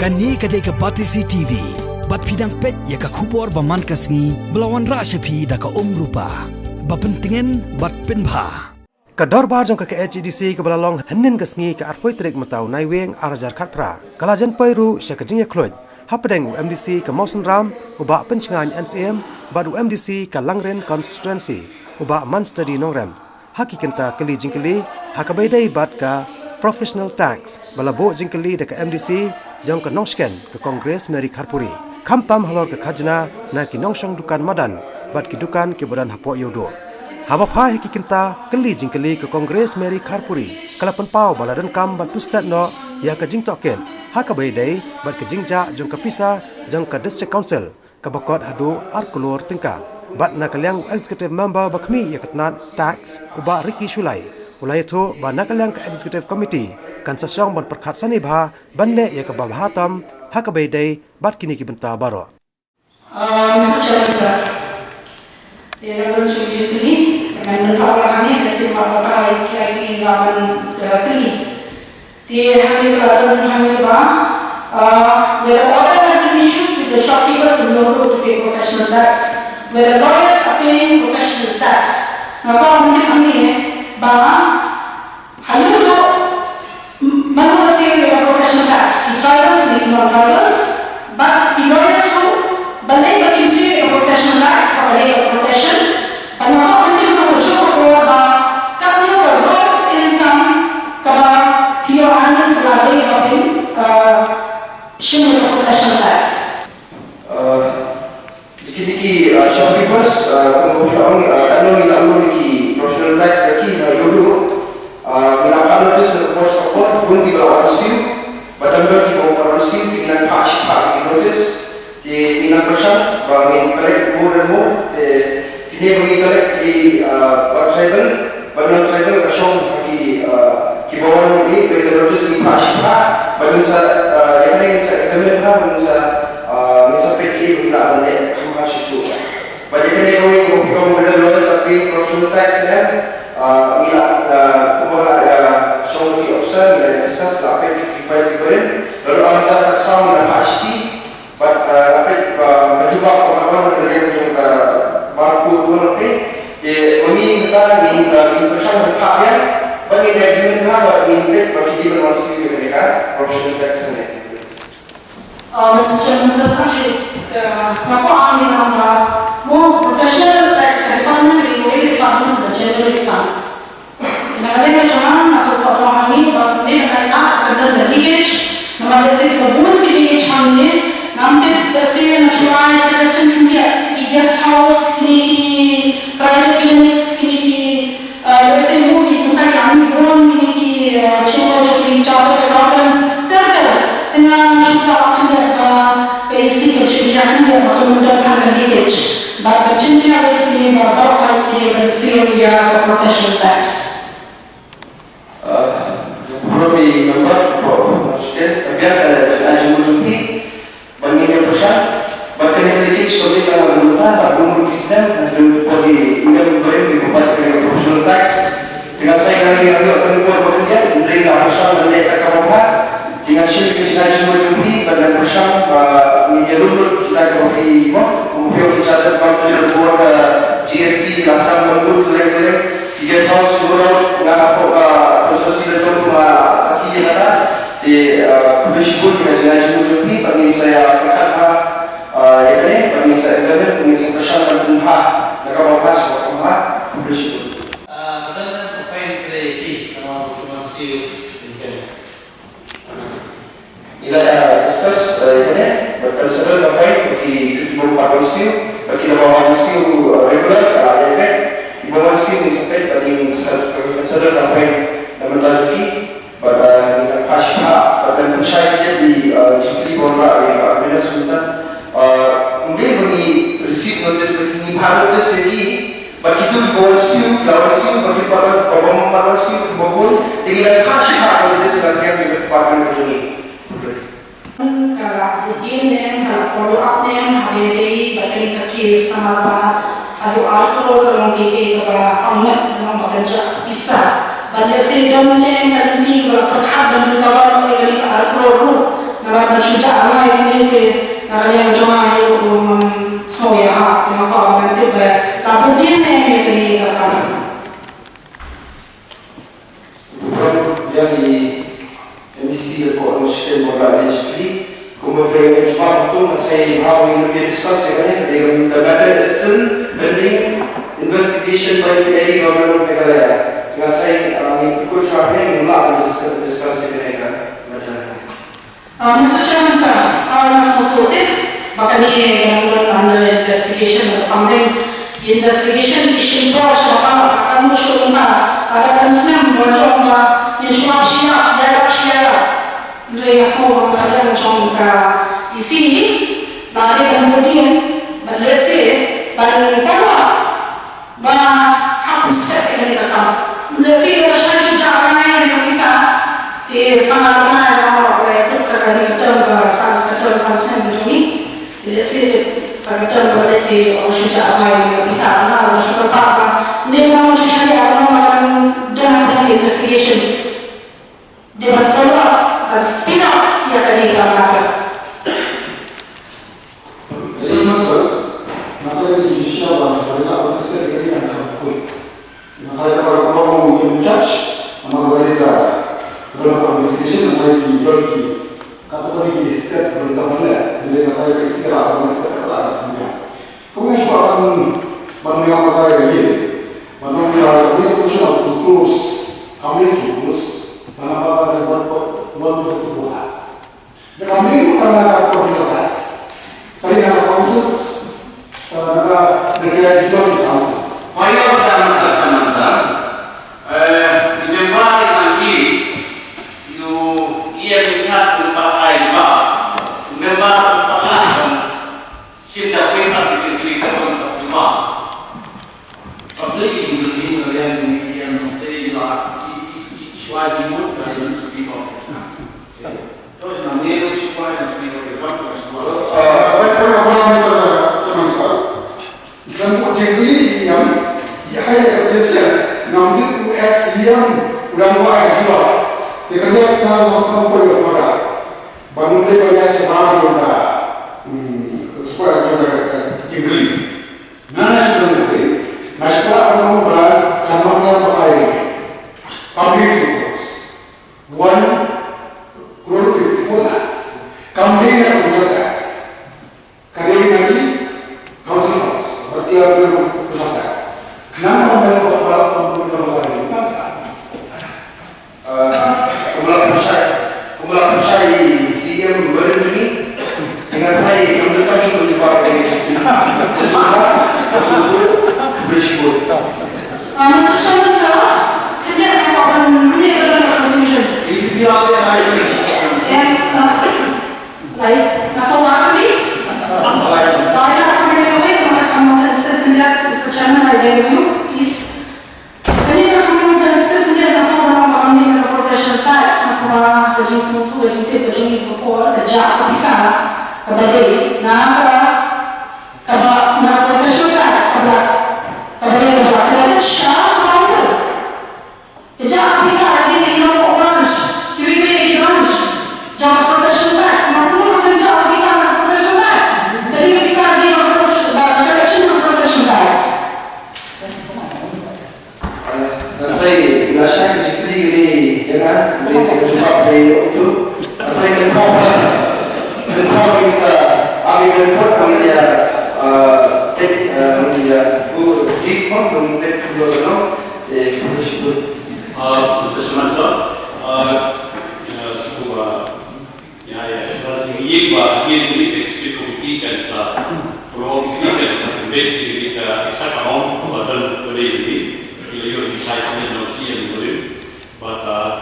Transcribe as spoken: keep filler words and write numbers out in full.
Kane ka dei ka Batesi T V. Bad phi dang peit ïa ka khubor ba man ka sngi ba la wanrah sha phi da ka Umrupa. Ba pyntngen bad pynbha. Ka dorbar jong ka K H A D C kaba la long hynnin ka sngi ka arphew tarik mynta u Naiwieng ar hajar khatphra ka la jan poi ruh sha ka jingïakhluid hapdeng u M D C ka Mawsynram, u Bah Pynshngaiñ N C M, bad u M D C ka Langrin Constituency, u Bah Mansteady Nongrem, ha ki kynta kylli jingkylli ha kaba ïadei bad ka professional tax ba la buh jingkylli da ka M D C jong ka nongshken ka Congress Mary Kharpuri, khamtam halor ka khajna na ki nongshong dukan madan bad ki dukan kiba don hapoh Ïewduh. Haba phai ha ki kynta kylli jingkylli ka Congress Mary Kharpuri ka la pynpaw ba la donkam ban pynstet noh ïa ka jingtohkit ha kaba ïadei bad ka jingjah jong ka pisa jong ka District Council kaba kot haduh ar klur tyngka. Bad na ka liang u Executive Member ba khmih ïa ka tnat tax, u Bah Ricky Shullai, u la ïathuh ba na ka liang ka Executive Committee kan sa shong ban pyrkhat sani bha ban leh ïa kaba bha tam ha kaba ïadei bad kine ki bynta baroh. Ah, Mister Chairman, sir. Te nga don shuh jingkylli, ngan pynpaw lang hangne, lehse ma ka ki la ban, eh, kylli. Te hangne ka la don hangne ba, uh, where the order has been issued to the shopkeepers in Ïewduh to pay professional tax, where the lawyers are paying professional tax. Nga kwah ban tip hangne ba ha Ïewduh, m-, mano ba siew ïa ka professional tax, ki drivers ne ki non-drivers, bad ki lawyers ruh, balei ba kim siew ïa ka professional tax, ka dei ka profession. Bad nga kwah ban tip na ka juh ka por ba katno ka gross income kaba phi ïoh hangne ba la dei ba phin, uh, shim ïa ka professional tax. Uh, kine ki, uh, shopkeepers, uh, kumba phi la ong, uh, katno ngi la ong ïa ki professional tax ïa ki, uh, ïa u, uh, ngi la phah notice na ka por sha ka por, bun kiba la wan siew, bad tang don kiba ym pat wan siew, te ngi la phah shiphah ki notice. Te ngi nang pyrshang ba ngin collect more and more. Te kine ba ngi collect ki, ah, ba tribal, ba non tribal ka shong ha ki, ah, kiba wan, ngi ba ka notice ngi phah shiphah, ba ngin sa, ah, ïa kane ngin sa examine bha, ba ngin sa, ah, ngin sa peit ïa ba ngi lah ban leh kham bha shuh shuh. Ba ïa kane kawei kaba phi ong ba lada lawyers are paying professional tax ne, ah, ngi lah, ah, kumba lah ïa shong ki officer, ngi lah discuss, lah peit ki file ki ba rim. Lada ar hajar khatsaw ngi lah phah shithi. Bad, uh, nga peit ba ka jubab ka ban wan na ka liang jong ka Bar Court Rural te, te ma ngi mynta ngin, uh, ngin pyrshang ban phah biang, bad ngin examine bha, bad ngin peit ba ki dei ban wan siew ïa kane ka professional tax ne. Uh, Mister Chairman, sir, thank you. Uh, nga kwah ai nang ba mo professional tax ka department ka dei kawei ka department kaba general department. Na ka liang ka jong nga, nga sngewthuh hangne ba kumne ka dei ka, ka don ka leakage. Namar lehse kiba bun ki leakage hangne, ngam tip lehse nga shu ai suggestion khyndiat, ki guest house, kine ki private clinics, kine ki, eh, lehse mo ki mynta ki army bun, kine ki, eh, chamber jong ki chartered accountants, ter ter. Te nga shu kwah khyndiat ba ka E C ka jingpynjah khyndiat ba ka don tang ka leakage. Bad ka jingpynjah kine ba dohkha ki dei ban siew ïa ka professional tax. Ah, ïa ka problem i member, ko, ko, student, ka biang ka, ka jingmut jong phi. Ban ngin ïa pyrshang. Bad kane ka leakage ka dei tang ha ka mynta, ha ka umor ki student, ha ka dei por ki, i member ki ba pat ka professional tax. Te nga try ngan ïa ïoh ka por ba khyndiat, hynrei nga pyrshang ban leh ka kaba bha. Te ngan shim ka jingngeit jong phi, bad ngan pyrshang ba ngin ïalum lut kita kiba phi mo, kumba phi ong ki chartered accountant, ka bor ka G S T, ki la sdang ban lut kylleng kylleng. Ki guest house, shuwa nga hapoh ka constituency la jong nga la sakhi ïa kata. Te, uh, khublei shibun, ka jingngeit jong phi, bad ngin sa ïa pyrkhat bha, uh, ïa kane, bad ngin sa examine, ngin sa pyrshang ban pynbha na kaba bha sha kaba khlem bha. Khublei shibun. Ah, ka don ka fine ka dei ki, namar ba kim wan siew, kim wan. Ngi la, eh, discuss, eh, ïa kane, bad kan sa don ka fine, ki, ki bym pat wan siew, bad ki la wan siew, eh, regular, ka la ïa peit, ki bym wan siew, ngin sa peit, bad ngin sa, kan sa don ka fine, na bynta jong ki, bad, eh, ngin phah shiphah, bad kan pynshai ki, eh, jingkylli bad la, eh, eh, mynta, eh, kumne ba ngi receive notice, ba ngi phah notice ïa ki, Bad kito kiba wan siew, ki la wan siew, bad ki pat wan, ba, ba, ba wan siew, kiba bun, te ngi dang phah shiphah, ba ki dei sila kiang kiba pat wan ka jong ngi. Ka la booking ne em, ka la follow up ne em, ha ba ïadei bad kane ka case, namar ba haduh ar klur ka long kaei kaei kaba ong met, namar ba kan jah pisa. Bad lehse don ne em ka lynti kaba la pyrkhat ban recover ïa kane ka ar klur ruh, namar ban shu jah Shiteng ba la arrange phi. Kumba phi ïa jubab tu, nga tharai ba ngin ïa discuss ïa kane, ka dei ka matter is still pending investigation by C I D Government of Meghalaya. Nga tharai, ah, ngin pynkut shuwa phi, ngin lah ban discuss ïa kane ka matter. Ah, Mister Chairman Sir, ah, nga sngewthuh tip ba kane ka dang long under investigation, but sometimes investigation ki shim por sha ka, ka kam shu mynta, ka dang snem ba jong ba ngin shu ap shi ap, ïarap shi ïarap. Hynrei nga sngew ba ka dang jong ka E C, lada dei ban bud ïa, bad lehse ban follow up ba hap step ïa kane ka kam. Lehse ba shai shu jah ïa ka pisa, te sa nga ïa nga ba ïa kut sa kane ka term ba sa ka term sa snem ba jong ngi. Te lehse sa ka term ba lehse ba shu jah ïa ka pisa, nga ba shu kyrpad ba ne ba shu shai ïa ka, ba don ka investigation. They will follow up and speed up ïa kane ka matter. Sir, Master, nga tharai ka judicial ba nga tharai la ban step ïa kane ka kam quick. Nga tharai ka ba long in charge, namar ba ka ba long investigation, nga tharai ki don ki, ka ba ki steps ba ka ba leh, nga tharai ka isi ka ba step ka ba. Kumne shuwa ban, ban ïa ka ïa, ban ïa ka resolution of to close, kam dei to close, ban ïa ka one point one point two lakhs. Da kam dei to kam ïa ka professional tax. Pari na ka councils, na ka, na ka judicial councils. Pari na ka council, council. Eh, member ïa ka, ïa ka chat, member ïa ka, member ïa ka, Shin da pyn pat ki jingkylli ka long ka pynbah. Pat dei ki jingkylli na liang jong ki ïa nongte ïa i, i, i, i shuwa jingmut ka ïa speak up. To na ngi ruh shuwa ïa speak up ïa kam ka shuwa. Ah, wait, wait, hold on, Mister Chairman, sir. Kan ko jingkylli ïa ïa hai ka suggestion. Ngam tip u ex ïa u dang wai jubab. Te kan ïa ka ko sa ko ïa shuwa. Ba ngin dei ban ïaid shabar jong ka, hmm, square jong ka, ka jingkylli. Nga nga shu dang dei, nga shu kwah ban ong ba kan ym ïa ba ai. Kam dei two crores. One crore fifty-four lakhs. Kam dei na ka council tax. Ka dei na ki council funds. Bad ki ïa ka council tax. Khnang ba ym ïa ba, ba, ba, ba, ba, ba, ba, Ah, kumba la pynshai, kumba la pynshai i C M barim jong ngi. Nga tharai kam da kam shu jubab ïa ka. Ka shu ka, ka shu ka, ka shu ka. Ah, Mister Chairman, sir, khyndiat ka ban, khyndiat ka ban confusion. Ïa, ïa, ïa, ïa. Ïa, ah, lai, nga sngewbha ïa ka. Lai. Lai, la ka sngewbha ïa ka, ka sensitive khyndiat, Mister Chairman, I beg of you, please. Kane ka kham long sensitive, kane ka sngewbha ba kane ka professional tax, ka sngewbha ka jingsngewthuh, ka jingtip ka jong ngi ka por, ka jah ka pisa kaba dei na ka, kaba na professional tax kaba, kaba dei kaba ka dei sha ka council. Ka jah ka pisa ka dei na ki long branch, kiwei kiwei ki branch. Jong ka professional tax, ma kumno ka jah ka pisa na professional tax. Ka dei ka pisa ka dei na professional, ka collection na professional tax. Nga tharai nga shah ka jingkylli kane ïa nga, nga tharai ka jubab kane ïa u tu. Nga tharai ka pop, ka pop ka sa, ami ka pop ka ïa, ah, state, ah, ka ïa, ku, di pop ka ïa, ku, ku, ku, eh, ku, ku, ku. Ah, Mister Shamasa, ah, ya, scuba. Ïa, ïa, shuwa shu ïa ba, ïa, ïa, executive committee kan sa, pro committee kan sa, commit ïa ka, ïa sa ka ong, ba don, ba dei ïa, ïa, ïa, ïa, shai, ïa, no, shi, ïa, no, ïa. But, uh,